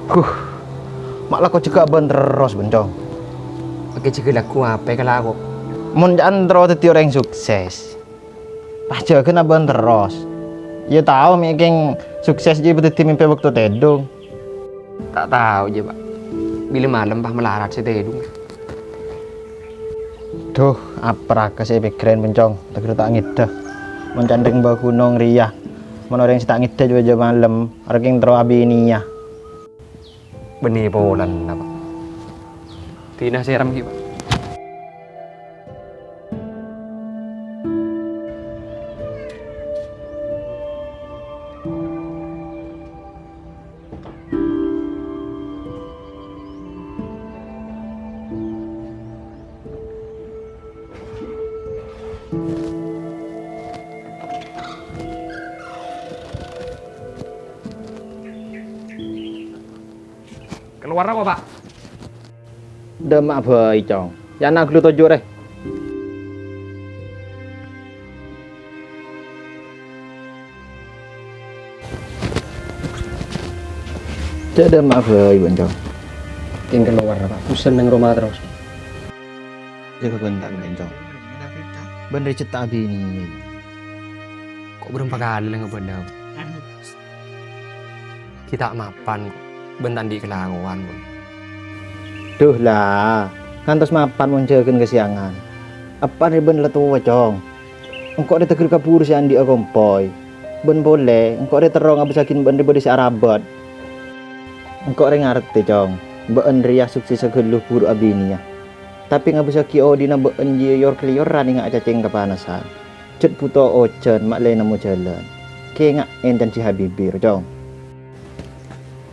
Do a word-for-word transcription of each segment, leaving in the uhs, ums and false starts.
Huh, ma' lako jâgâ abân terros, Bân, Cong. Pakai jâgâ lagu apa kalako? Mon ca'an terro dhâddhi orèng sukses, pas jâgâna abân terros. Iyâ tao mè' kèng sukses jiyâ dhâddhi mèmpè bâkto tèdung. Ta' tao jiyâ, Pak. Bilâ malem pas malarat sè tèdung. Duh, apa raka sè èpèkkèrè, Bân, Cong? Teger ta' ngèdhâ. Mon ca'an rèng bâ' ghunong rèya. Mon orèng sè ta' ngèdhâ jâ-, jâ malem, arèya kèng terro abiniyâ. Bânnè polana, Pak. Dinah serem ghi, Pak. Kalowar apa, Pak? Dâ' emma' bhâi, Cong. Yâ, na' ghâllu toju' rè. Cè' dâ' emma' bhâi, Bân, Cong. Kèng kalowar, Pak. Bosen neng roma terros. Jâgâ bhânta, Bân, Cong. Bân rèya cè' ta' abinè. Ko' bârâmpa kalè la ngabâlâ? Ghi' ta' mapan, bân ta' andi' kalakowan, Bun. Duh la, ngantos mapan mon jâgâna kasèyangan. Eppa'na bân la towa, Cong. Engko' rè teger kabhuru sè andi'â kompoy. Bân polè, engko' rè terro ngabâssaghi bân rè bâdâ sè arabât. Engko' rè ngartè, Cong, bâ'na rèya suksessa ghâllu bhuru abinèya. Tapè ngabâssaghi odi'na bâ'na jiyâ yor-kalèyoran enga' cacèng kapanassan. Jhât bhuto ojhân ma' lè nemmo jhâlân. Kènga' ènten Ji Habibi, ro, Cong.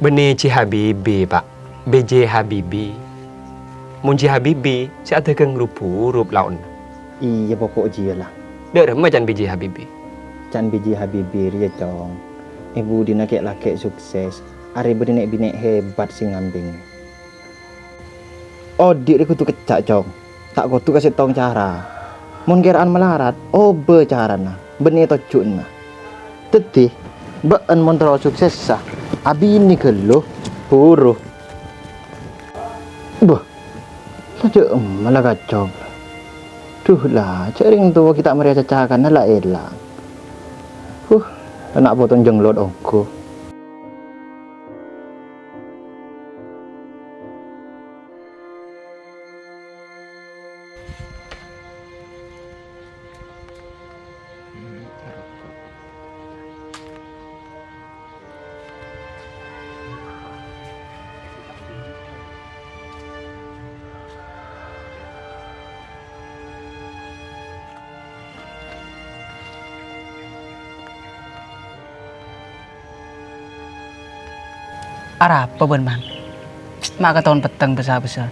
Bânnè Ji Habibi, Pa'. B J Habibi. Mon Ji Habibi, sè adhâghâng rup-bhurup laonna. Iyâ, poko' jiyâ la. Dâ' remma can B J Habibi? Can B J Habibi rèya, Cong. È budina kè'-lakè' sukses, arè bâdâ nè'-binè' hebat sè ngambingè. Odi' rè kodhu kècca', Cong. Ta' kodhu ka sèttong cara. Mon kèra'an malarat, obâ carana, bânnè tojjhuna. Dhâddhi, bâ'na mon terro suksessa, abinè ghâllu, buru. Bâh, la jâ' emma la kacong. Duh la, jâ' rèng towa ghi' ta' marè acacakana la èlang. Huh, ana' poto jenglot ongghu. Arapa bâ'na, Man? Ma' kataon petteng bhâsa-bhâsa?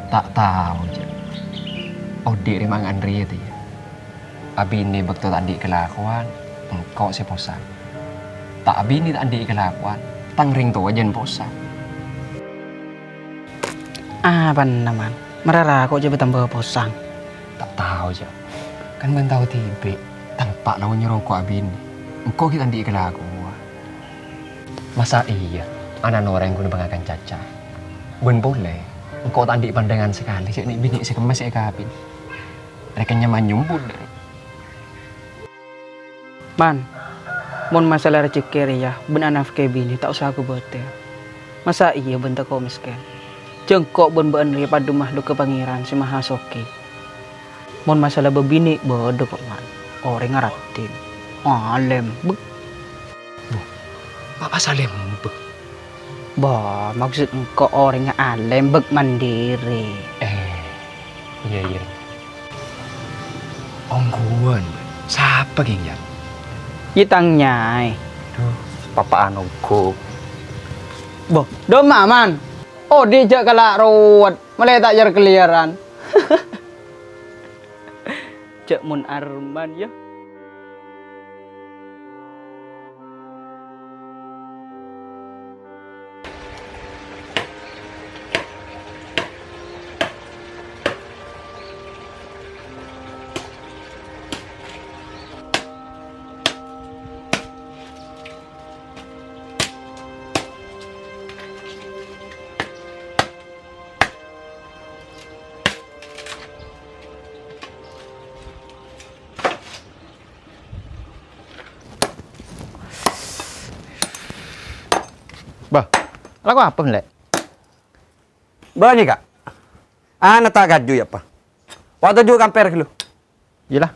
Ta' tao, jâ'. Odi' rè ma' ngan rèya, tèya. Abinè bâkto ta' andi' kalakowan, engko' sè posang. Ta' abinè ta' andi' kalakowan, tang rèng towa jân posang. Apana, Man? Mara ra ko' jâ' bâ' tamba posang? Ta' tao, jâ'. Kan bâ'na tao dhibi', tang eppa' la nyaroko abinè. Engko' ghi' ta' andi' kalakowan. Masa iyâ, ana'na orèng ghun bângakan caca? Bân polè, engko' ta' andi' pandhângan sakalè sè nè'-binè' sè kemma sè èkabin. Rèken nyamana nyombut, dâ' rè. Man, mon masalah rajhekkè rèya bân anafkahi binè ta' osa kobâtèr. Masa iyâ bân tako' mèskèn? Jâ' engko' bân bâ'na rèya padâ mahlukka Pangèran sè Maha Soghi. Mon masalah bâbinè' bâdâ kok, Man. Orèngnga raddhin, alèm, bâk. Bâh, apa salèm, bâk? Bâh, maksod engko' orèngnga alèm, bâk mandiri. Eh, iyâ, iyâ. Ongghuwân, sapa kèng, yâ? Yâ, tang nyaè. Duh, papa'an ongghu. Bâh, dâ' emma, Man. Odi' jâ' kala' rowet, malè ta' yar-kalèyaran. Jâ' mon arman, yâ. Lako apa, Lè'? Bânnè, Ka'. Ana ta' kaju, yâ, Pa'. Wa toju' ka ampèr ghâllu. Iyâ la.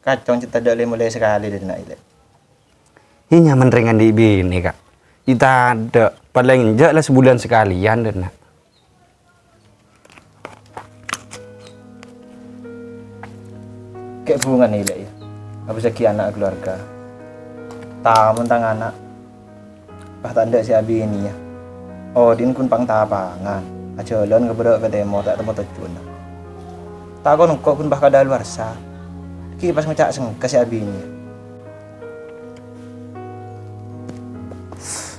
Kacong cè' tadâ' lè-molè sakalè dâ' enna', Lè'. Iyâ, nyaman rèng andi' binè, Ka'. Iyâ tadâ', palèng enjâ' la sabulân sakalèyan dâ' enna'. Kè' bhungana, Lè', yâ. Abâssaghi ana' kalowarga. Tao mon tang ana'. Pas ta' endâ' sè abiniyâ. Odi'na ghun pang-tapangan. Ajhâlân ka bârâ' ka tèmor, ta' temmo tojjhuwânna. Ta' kon engko' ghun pas kadaluwarsa. Ghi' pas ngoca' sengka sè abiniyâ.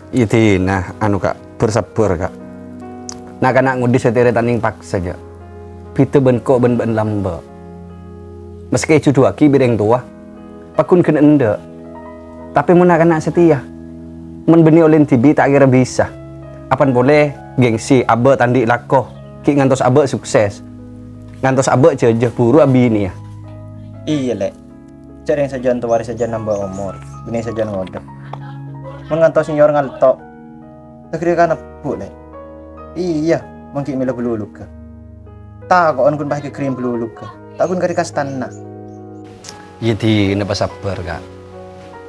Iyâ dinah, anu, Ka', bhâr-sabbhâr, Ka'. Na'-kana' ngodâ satèya tanèng paksa, jâ'. Bhidhâ bân ko' bân bâ'na lambâ'. Maskè èjhudhuwâghi bi' rèng towa, paggun ghân endâ'. Tapè mon na'-kana' satèya, mon bânnè ollèna dhibi' ta' kèra bisa. Apan polè gengsi, abâ' ta' andi' lako, ghi' ngantos abâ' sukses. Ngantos abâ' jhâjâ buru abiniyâ. Iyâ, Lè'. Jhâ' rèng sajân towa rè sajân nambâ omor, binè sajân ngodâ. Mon ngantos nyèyor ngalto', Saghâriyâ kanèbbu, Lè'. Iyâ, mon ghi' mèlo bâlulugghâ. Tako'en ghun pas èkaghâriyâ bâlulugghâ. Ta' ghun karè kastana. Iyâ dinah pasabbhâr, Ka'.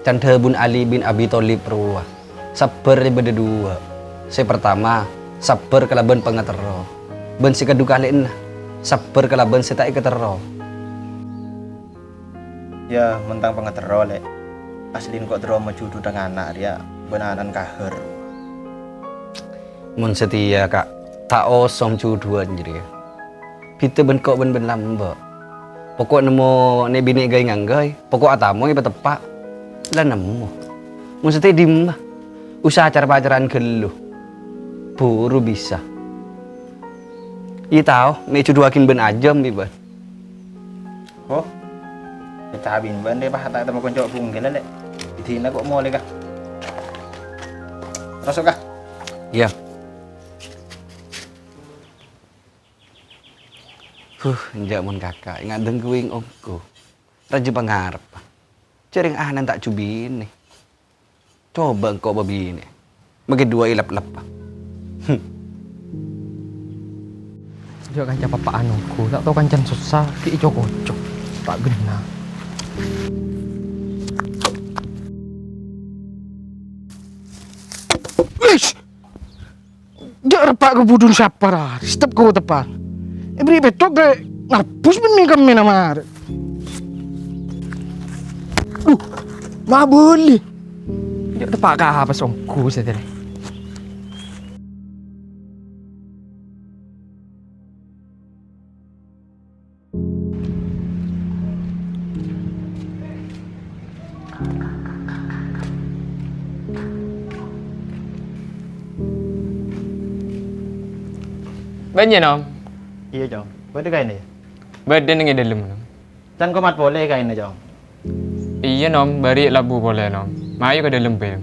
Can dhâbuna Ali bin Abi Thalib rowa, sabbhâr rè bâdâ duwâ'. Sè partama, sabbhâr kalabân pangaterro. Bân sè kadhu kalè'na, sabbhâr kalabân sè ta' èkaterro. Yâ, mon tang pangaterro, Lè'. Aslina ko' terro majhudhu tang ana' rèya bân ana'na kahâr. Mon satèya, Ka', ta' osom jhudhuwân jârèya. Bhidhâ bân ko' bân bâ'na lambâ'. Poko' nemmo nè'-binè' ghâi-nganggâi, poko' atamoy pateppa'. La nemmo. Mon satèya dimma? Usaha car-pacaran ghâllu. Buru bisa. Iyâ tao, mè' jhudhuwâghin bân ajâm, bi' bân. Oh, ècabin bân deh, Pak, ta' temmo konco bungkèl, Lè'. Idina ko' molè, Ka'. Terus, Ka'. Iyâ. Huh, enjâ' mon kaka', enga' dengkuing ongghu. Rajâ pangarep. Jhâreng anan ta' jhubinè. Coba engko' bâbinè. Maghi duwâ' èlep-lep. Hmm. Jhâ' kanca pappa'an ongghu, ta' tao kancana sossa, ghi' co-koco. Ta' ghenna. Wish! Jhâ' reppa' ka budhuna sapa, ra? Rèstep ka teppa'. Èberri' pètto' ka ngarbus bân mè-kammèna marè. Duh, mabâli. Jhâ' teppa' ka apa songgu satèya. Bânnya, Nom? Iyâ, Cong. Bâdâ kaènna, yâ? Bâdâ neng è dâlem, Nom. Can komat polè kaènna, Cong. Iyâ, Nom, bâri' labu polè, Nom. Mayu ka dâlem, bhâi.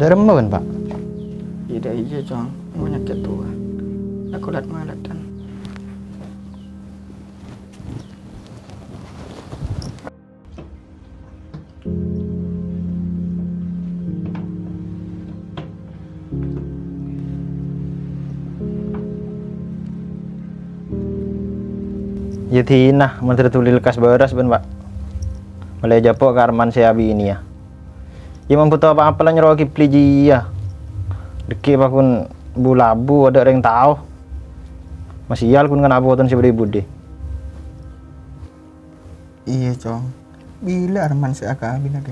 Dâremma bân, Pa'? Iyâ, iyâ, Cong. Mon nyakè' towa. Aku lat-malat, Tan. Iyâ, dinah, mon sè dhuli lekkas bârâs bân, Pa'. Molaè jhâpo' ka Arman sè abiniyâ. Iyâ, mon bhuto pa-apa la nyoro Kibli jiyâ. Dhâggi' paggun bu-labu, adâ' rèng tao. Masèyal ghun kana' poton sè bâdâ è budi. Iyâ, Cong. Bilâ Arman sè akabina, Kè?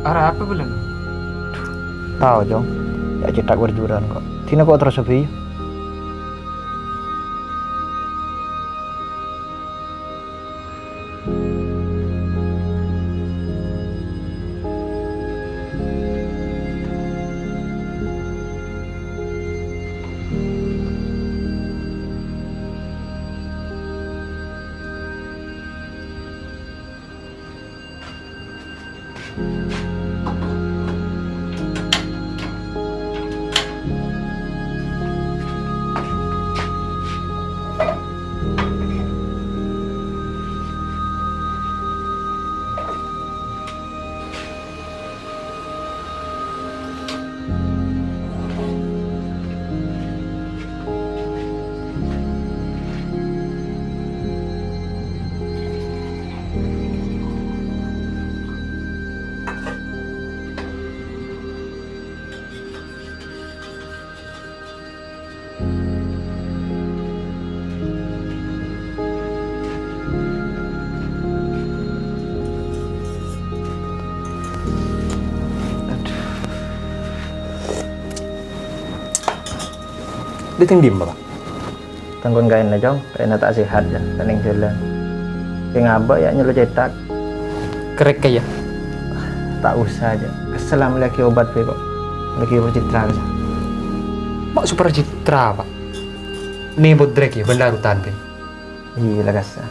Arapa bulâna? Tao, Cong. Ya' cèthak berjuran kok. Dinah kok terros sabbhi. Dâteng dimma, Pa'? Tang kon kaènna, Cong. Kaènna ta' sehat, jâ. Ta' neng jhâlân. Kèng abâ', ya, nyello cèthak. Kerrek, yâ? Ta' osa, jâ. Kessel ma' laghi obat bhâi, kok. Laghi Supracitra, kessa. Ma' Supracitra, Pa'? Nè Bodrek, yâ, bân larutan bhâi. Iyâ, la kassa.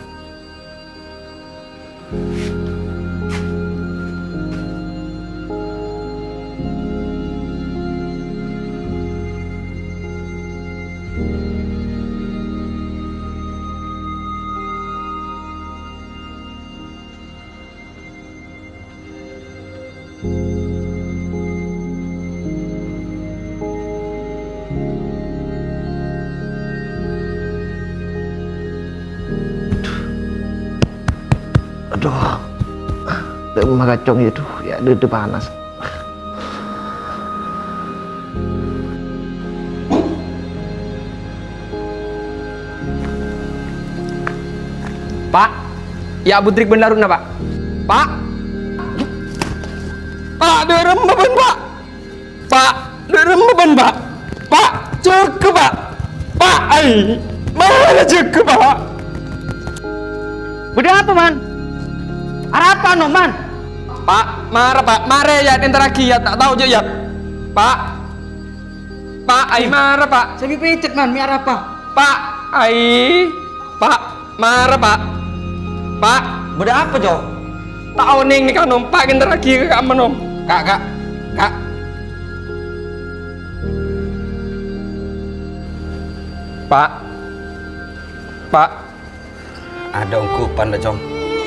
Aduh. Dâ' emma kacong, yâ, duh, yâ, dâdâ panas. Pa', ya' Bodrek bân larutanna, Pa'. Pa'. Pa', dâ' remma bân, Pa'. Pa', dâ' remma bân, Pa'. Pa', jâgâ, Pa'. Pa', ai. Mara jâgâ, Pa'. Bâdâ apa, Man? Arapa, no, Man? Pa', mara, Pa'. Mara, yâ, entarraghi, yâ. Ta' tao, jâ, yâ. Pa'. Pa', ai, mara, Pa'. Sè mè' pècèt, Man, mè' arapa? Pa', ai. Pa', mara, Pa'. Pa'. Bâdâ apa, Jo? Ta' onèng nèka, Nom. Pa' entarraghi ka kamma, Nom. Ka', Ka'. Ka'. Pa'. Pa'. Adâ' ongghuwân, Pa', Cong.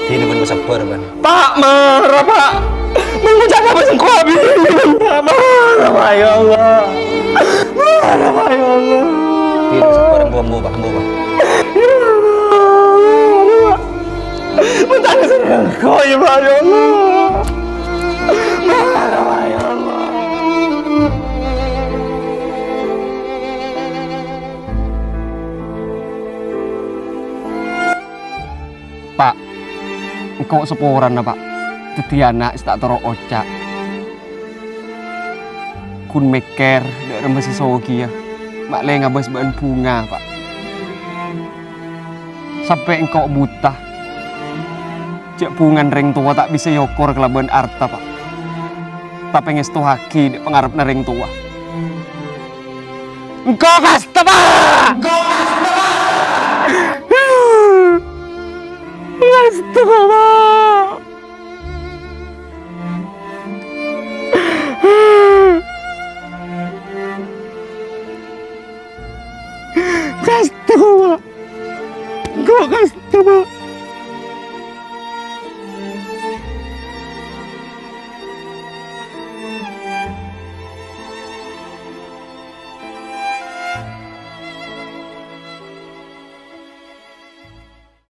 Dinah bân pasabbhâr, Pa'. Pa', mara, Pa'. Mon ngoca' apa sengko' abit. Pa', mara, Pa', ya Allah. Mara, Pa', ya Allah. Dinah sabbhâr, embu, embu, Pa', embu, Pa'. Ya Allah. Mon tangis sengko', ya, Pa', ya Allah. Mara, Pa', ya Allah. Pa', engko' saporana, Pa', dhâddhi ana' sè ta' toro' oca'. Ghun mèkkèr dâ' remma sè sogiyâ, ma' lè ngabâs bân bhunga, Pa'. Sampè' engko' buta, jâ' bhungana rèng towa ta' bisa èokor kalabân arta, Pa'. Tapè ngèstowaghi dâ' pangarebbhâ rèng towa. Engko' kasta, Pa'! Engko' kasta, Pa'! Kasta, Pa'! Kasta, Pa'! Engko' kasta, Pa'!